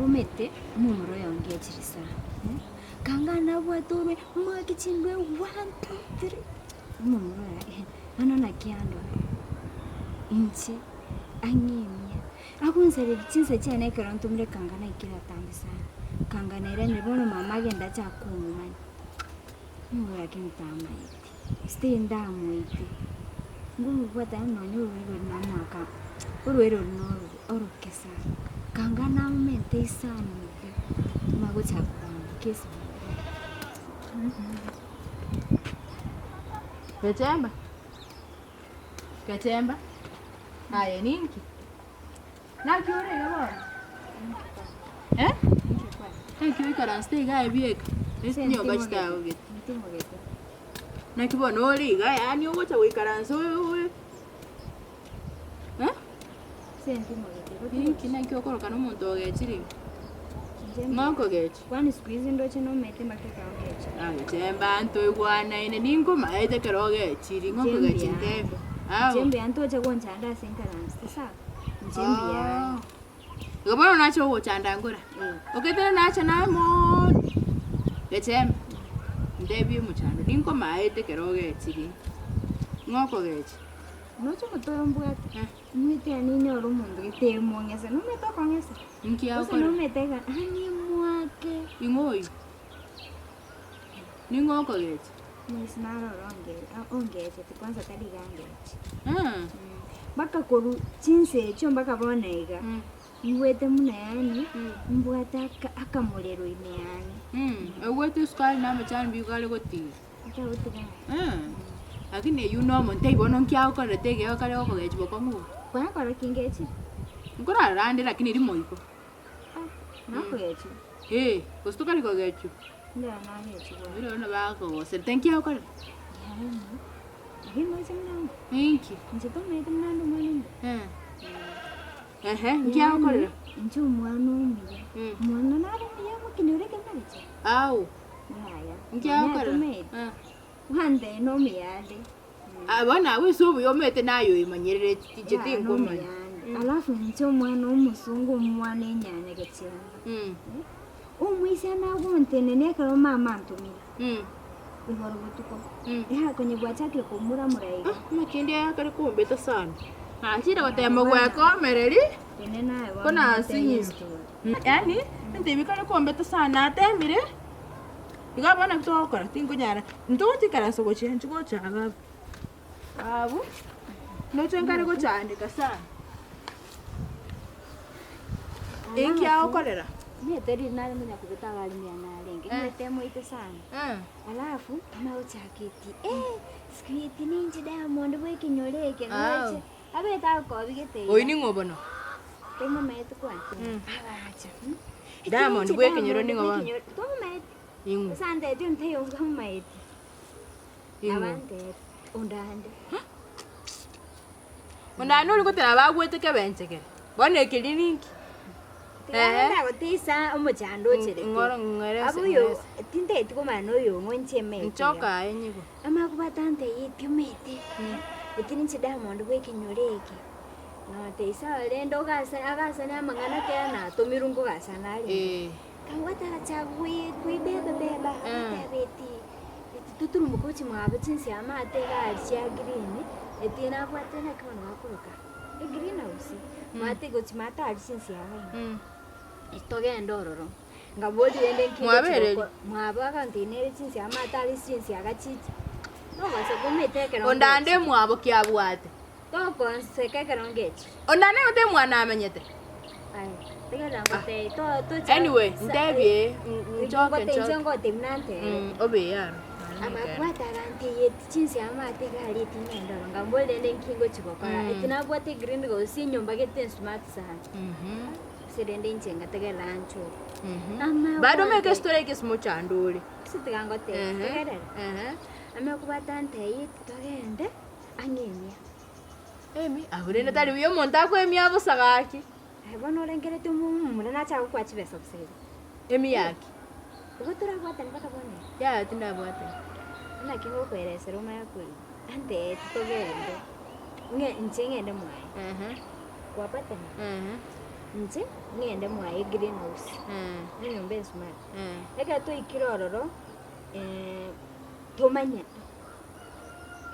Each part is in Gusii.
Omete omomura oyo ongechire sana, kanga nabwate orwe mwake chindwe one, two, three, omomura oyo eh, bono naki andora, inche ang'emia, agonsareria chinsa chiane ekero ntomire kanga naikire atambe sana, kanga nairanire bono mama agende achake kong'umania, omomura lakini tamaeti. Still ndamoite, ngomobwata yaani nonye orwaire oria namoaka, orwaire oria norobe oroke sana, kanga namomente isano iga, omanye gochaka kogamba kesi Gechemba, Gechemba, aye ninki? Naki ore iga bono? Eh? Naki oikaransete iga aye bieka? Ase chinyomba chitagogete. Naki bono ore iga yaani ogocha goikaransa oyo oyo eh? Ninki naki okoroka na omonto ogechire iga? Ng'a okogechi? Kwani siku hizi ndoche nomete mpaka ekero ngeche. Aye mbanto igwanaine ninkomaete ekero ogechiri ng'a okogechi ntebe. Ao. Inche mbuya ntoche gonchanda ase nkaranse sawa. Inche mbuya Ah. Igo bono nache gogochanda nkore. Oketire nache naye moono, gechembe, ntebie omochando ninkomaete ekero ogechiri, ng'a okogechi. Noche omote oyo mbwate, omanyete yaani ninyore omonto gete emong'ese, nomanyete okong'esa? Inki Gose agokora? nomanyete iga yaani mwake. Ing'o oyio? Ning'o okogecha? Nisi narora onge- ongecheti kwanza tari iga angeche. Mpaka korwa chinsa echio mpaka bono iga, ngwete buna yaani, mbwate aka- akamorero ime yane. Ogwete esukari na amachani bigare gotiga. Atagotiga. Lakini eywo nomonto taibo bono nki agokorerete egiya kare okogechi bokong'u obo. Kwakora ki ngechire? Nkorara ande lakini rimo igo. Ah, nakogechiwa. Eh, gose tokari kogechiwa. Ndero nagechiwa. Rirorio nabo akogoserete nki agokorera? Yaani, lakini ndoche buna ng'o? Inki? Inche tomanyete buna ande omwana omuya. Eh. Ehe, nki agokorera? Inche omwana omuya. Omwana nare omuya omokinyore ekemaricho. Ao. Yaya. Nki agokorera? Tomanyete. Eh. Kwanza nomuya ande. Ah, bono abwo ase obuya omanyete naye oimanyerereti inche Yaya, tinkomanya. nomuya ande. Alafu inche omwana omosungu omwana enyanya gechemba. Mm. Omoisia nagontenenia ekero mama antomire. Mm. Igoro botuko. Mm. Eha konye bwachakire komuramura iga. Amakindi aya akare kombeta sana. Nachire gotema gwekomereri. Tenena aye bono Ko nasinyire. ngotebie story. Yaani, ebinto ebi bikare kombeta sana natemire. Igo bono naki togokora, tinkonyara, ntogochikaransa gochia inche gocha iga abwo. Abwo, ndoche nkare gochandeka sana. Inki agokorera? Omanyete riria nare konya kobeta abaremi aya narenge, omanyete emoite sana. Alafu, amagochaka eti, eh, siku eti ninche Diamond bwa ekenyoro eke, Ao. ndoche, abete agokobi gete iga. Oyio ning'o bono? Tomomaeti kwanza? Agacha, Diamond bwa ekenyoro ning'o bono? Tomomaeti. Ning'o? Ase antebi onde taiyo nkamomaeti. Ning'o? Abantebia, onde ande. Onde ande oria goteba bagwete kebenchegere, bono ekeria ninki? Tiga ndagoteisa omochando ocherete. Ng'oro ng'erese Abwo oyo ng'erese. tintageti komanya na oyong'o inche emete iga. Nchoka aye nyigwe. Amakuba tantebia omete, eki ninche Diamond bwa ekenyoro eke. Notebia sawa rende ogasa agasane amang'ana kera natomirwe nkogasana arenge. Eh. Kagwatacha kuibeba beba agateba eti eti toturumboke gochia mwabo chinse amate iga aria chia green eti nabwate naki bono bakoroka egreen house mate gochia mate aria chinse aba ime eti togende ororo nkaboria rende nki ngochia Mwabereri? gokora mwabo agantebi nere chinse amate aria chinse agachicha togoseka omanyete ekero Onde ande mwabo ki abwate? Togonseka ekero ngechire. Onde ande gose mwana amenyete? Aye, tegerera ngotebie, to- tocha- Anyway, sa- ntebie, nchoke Ngotebie inche nchoke. ngotebie nantebe. Mm, obe yaro. Amabwate agantebia eti chinse amate iga aria eti ng'ende oro, nkamboria rende nki ngochi gokora, Mm. eti nabwate egreen gose enyomba gete ensmart sana. Mhm. Ase rende inche ngategerera nchoke. Mhm. Amabwate- Bado omeke story eke simochando ore. Ase tiga ngotebie, Ehe, tegerera. ehe. Amabwate antebia eti togende. Ang'emia. Emi, abwo rende tari buya omonto akoemia bosa gaki. Aye bono orengeretie omomura nache agokoa chibesa bosa igo. Emi yaki? Igo torabwatane mpaka bono iga. Yaya tindabwatana. Naki ngokoeresera omanye korwa, anteeti togende, ng'e inche ng'ende mwaye. Ehe. Kwabwatana? Ehe. Inche ng'ende mwaye greenhouse, enyomba ensumari. Ekero twaikire ororo, tomanyane,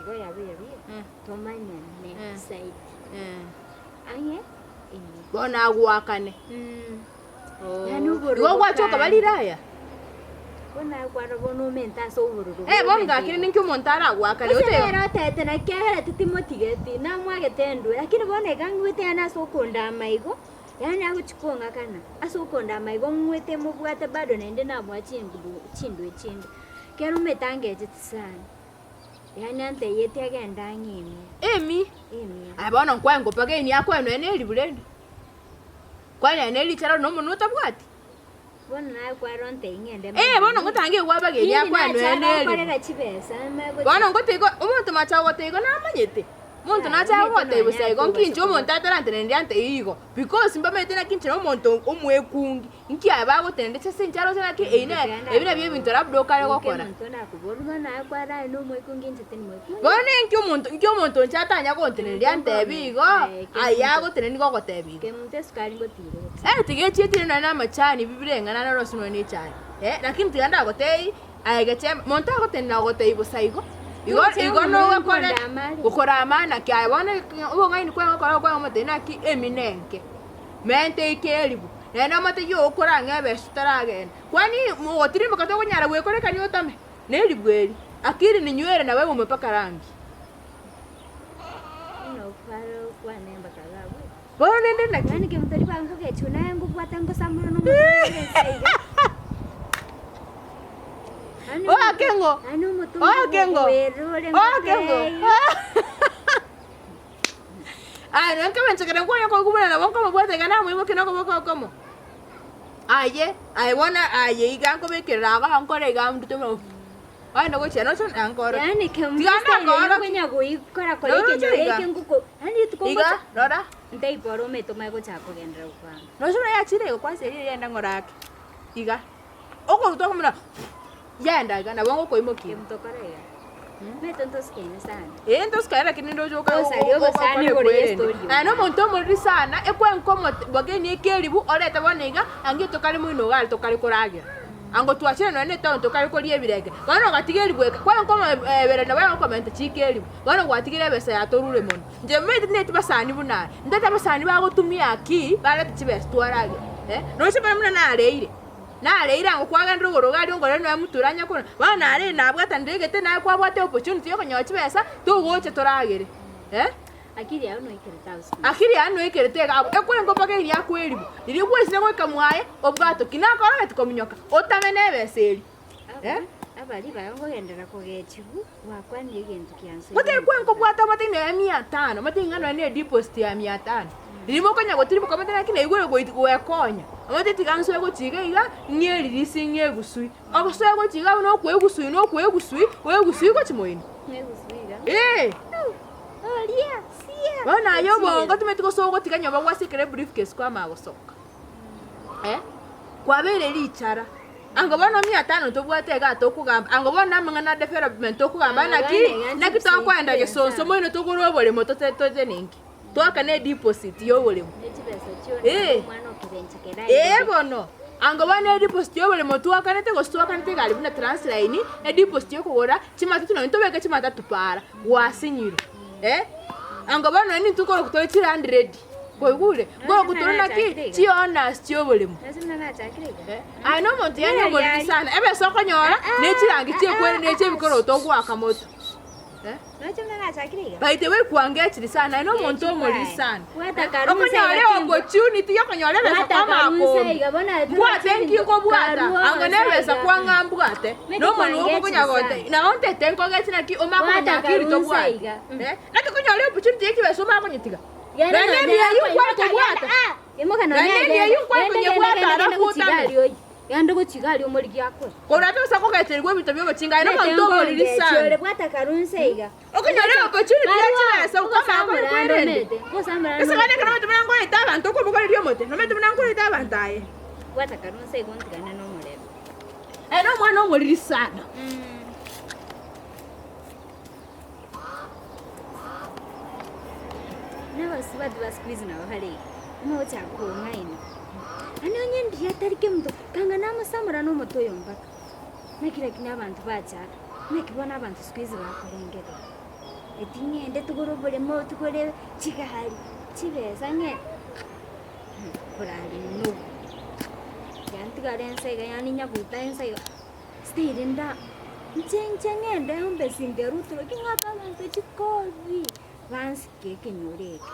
igo yabeire buya, tomanyane zaidi, ang'e ime. Bono agoakane. Yaani obororo Igo gwacha okabarire aya? Bono akwara bono omente ase obororo Eh, bono gaki rende ninki omonto aragoakane Gose oteba nere otebete naki kiagerete timotigeti, namwagete endwe, lakini bono iga ng'wete yaani ase okondama igo, yaani agochia kong'akana, ase okondama igo ng'wete mobwate bado naende namoa chindu chindwe chinde. Ekero omanyete angecheti sana, yaani anteyetie agende ang'e emia. Emi? Emia. Aye bono nkwae nkopage eni akoe nonya na eribu rende. Kwani ne richara na omonwa otabwati? Bono naye kwarontei ng'ende Eh, bono ngotange gwabageni akwane nonya na eribu. Nachare chibesa Bono ngote igo omonto macha goteba igo namanyete. Omonto nacha goteba bosa igo nki inche omonto ataranteneneri antebie igo because mbamanyete naki inche na omonto omwekungi nki aye bagotenenera ase inche aroche naki eyi ne ebi nabio ebinto labda okare gokora. Bono inki omonto inki omonto inche atanya gonteneneria antebi igo, aye agotenena nigo ogoteba igo. Eh tiga echietire nonya na amachani bibire eng'ana naro ase nonya na echae, eh lakini tiga ndagotebie aye gechemba, monto agotenena gogotebia bosa igo, igo igo nogokore gokorama naki aye bono obong'aini kwegokora okwegomotebia naki emi nenke, mente ike eribu, naende omotebie okorang'e ebesa otaragenda, kwani mogotirimboka tokonyara gwekorekania otame. Neribwa eri, akili ni nywele na wewe umepaka rangi. Bono rende naki? Oake ng'o? Oake ng'o? Oake ng'o? Aye nonya nkebencha ekero nkonya koigwa buna nabo nkomobwata iga namoimokia nokoboko okomo. Aye, aye bono aye iga nkobekerera igaa nkore iga ndute buna ogende gochia noche nankore. Yaani Tiga kembe ndakorokia. konya goikora kora Noche ekenyoro iga. eke ngoko yaani rituko Iga, ngocha rora. ntaipore omanyete omanye gochaka kogenderera gokwana. Noche buna yachire iga kwanza eria yenda ng'ora ake, iga. Okorutwa buna yenda iga nabo ngokoimokia. Kemunto kora iga. Omanyete ntosikaine sana. Ee ntosikaine lakini ndoche oka Osaria obosani igoro ye story Naende oyo. omonto omoriri sana, ekwenka bogeni ekeribu orete bono iga, ange tokare moino iga aria tokare koragera. Ango twachire nonya na etown tokare koria ebirenge, bono ogatiga eribu eke, kwenka omo ebere nabo egokomenta chika eribu, bono gwatigire ebesa yatorure mono. Inche omanyete tindeti basani buna aya, ntete abasani bagotumia akii, barete chibesa twaragera eh, roche bono buna nareire. Nareire ango kwagenderera igoro iga aria ongorere nonya mutura anya korora, bono nareire nabwatanire egete naye kwabwate opportunity ya okonyora chibesa, togocha toragere eh. Akili yao noikerete agwo siku hizi. Akili yane noikerete iga abwo, ekwenga mpaka eria akwerigwa, riria gwaisire goika mwaye, obwate ki nakorogeti kominyoka, otame na ebesa eria eh. Abaria baye nkogenderera kogechigwa, gwakwanire egento kiansoire Gotari kwenka obwate omotebie nonya mia tano, omotebie ng'a nonya na edeposit ya mia tano, riria mokonya gotirimboka omotebie naki naigure goi gwekonya, omotebie tiga nsoe gochia iga iga, ng'ie eririsi ng'ie egusui, ogosoe gochia iga buna okoegusui na okoegusui, oegusui gochia moino. Eeh. Bono aye obongo tomanyeti gose ogotiga nyomba gwasikera ebriefcase kwamanya gosoka eh, kwabeire richara. Ango bono mia tano tobwate igaa tokogamba, ango bono amang'ana a development tokogamba naki, naki tokoenda gesonso moino togore oboremo tote totenenki, toakane edeposit ya oboremo. Eh. Ee bono, ango bono edeposit ya oboremo twakanete gose twakanete egari buna Transline, edeposit ya okogora chimatatu nonye tobeke chimatatu para, gwasinyirwe eh. Ango bono nonye intwe nkorokwa tore chilandlady, kwaigure? Nkorokwa tore naki? Chiowners chia oboremo. Aye na omonto yaani omoriri sana, ebesa okonyora, ne chirangi chiekwere ne chiebikoroto ogoaka moto. By the way kwangechiri sana, aye na omonto omoriri sana. Okonyora eopportunity yokonyora ebesa kwamanya kombi. Mbwate nki nkobwata, ango na ebesa kwang'a mbwate, na omonwa oko okonya gote, nabo ntete nkogechi naki omanye komanya akiri tobwati. Naki okonyora eopportunity ye chibesa omanye konyetiga. Naende ebiya eyio nkware kobwata. Naende ebiya eyio nkware konyebwata alafu otame. Korwa ase okogecherigwa ebinto bi'obochinga, aye nomonto omoriri sana. Okonyora eopportunity ya chibesa okamanya kore kwerende. Ase gane ekero omanyete buna nkoreta abanto okobogoreria omote, nomanyete buna nkoreta abanto aye. Aye nomwana omoriri sana. Nabasubati ba siku hizi nabo bare iga. Omogochaka kong'aina. Naende onye ndiria atari kemonto, kanga namosamora na omote oyo mpaka. Naki lakini abanto bachaka, naki bono abanto siku hizi bakorengerera. Eti ng'ende togore oboremo, togore chigari, chibesa ng'e borari nobu. Yantigara ense iga yaani nyabuta ense iga, stiri nda inche inche ng'ende ombe sinderutu lakini ng'ake abanto chikobi, bansike ekenyoro eke.